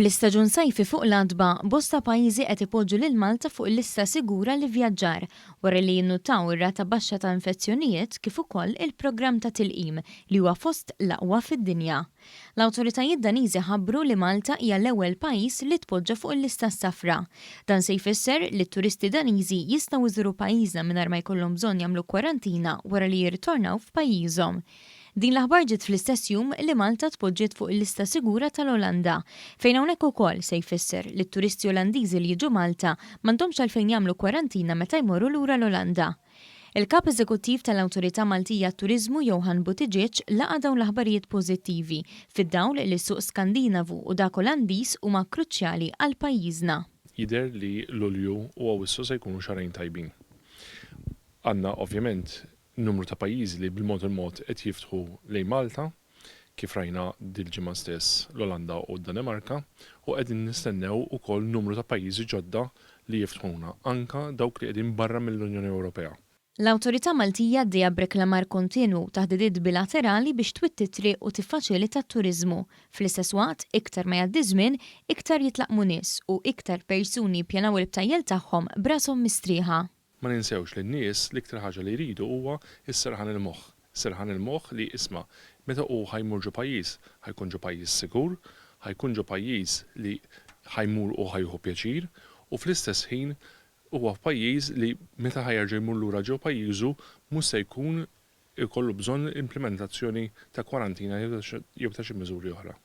Bl-istaġun sajfi fuq l-għatba, bosta pajjiżi qed ipoġġu lil Malta fuq il-lista sigura l-ivvjaġġar, wara li jinnutaw ir-rata baxxa ta' infezzjonijiet kif ukoll il-programm ta' tilqim li huwa fost l-aqwa fid-dinja. L-awtoritajiet Daniżi ħabbru li Malta hija l-ewwel pajjiż li tpoġġa fuq il-lista s-safra. Dan se jfisser li t-turisti Daniżi jistgħu jżuru pajjiżna mingħajr ma jkollhom bżonn jagħmlu kwarantina wara li jirritornaw f'pajjiżhom. Din l-aħbar ġiet fl-istess jum li Malta tpoġġiet fuq il-lista sigura tal-Olanda, fejn hawnhekk ukoll se jfisser li t-turisti Olandiżi li jiġu Malta m'għandhomx għalfejn jagħmlu kwarantina meta jmorru lura l-Olanda. Il-Kap Eżekuttiv tal-Awtorità Maltija għat-Turiżmu Johann Buttigieg laqa' dawn l-aħbarijiet pożittivi, fid-dawl li s-suq Skandinavu u dak Olandiż huma kruċjali għal pajjiżna. Jidher li Lulju u Awwissu se jkunu xahrejn tajbin. Għandna ovvjament numru ta' pajjiżi li bil-mod il-mod qed jiftħu lejn Malta, kif rajna dil-ġimgħa stess l-Olanda u d-Danimarka, u qegħdin nistennew ukoll numru ta' pajjiżi ġodda li jiftħuna, anke dawk li qegħdin barra mill-Unjoni Ewropea. L-Awtorità Maltija għaddejja b'reklamar kontinwu u taħdidiet bilaterali biex twitti t-triq u tiffaċilita t-turiżmu. Fl-istess waqt, iktar ma jgħaddi żmien, iktar jitlaqqmu nies u iktar persuni jippjanaw il-btajjel tagħhom b'rashom mistrieħa. Ma ninsewx li n-nies l-iktar ħaġa li jridu huwa s-serħan il-moħħ. Serħan il-moħħ li isma' meta hu ħa jmur ġo pajjiż, ħa jkun ġo pajjiż sigur, ħa jkun ġo pajjiż li ħa jmur u ħa jieħu pjaċir u fl-istess ħin huwa f'pajjiż li meta ħa jerġa' jmur lura ġo pajjiżu mhux se jkun ikollu bżonn implimentazzjoni ta' kwarantina jew ta' xi miżuri oħra.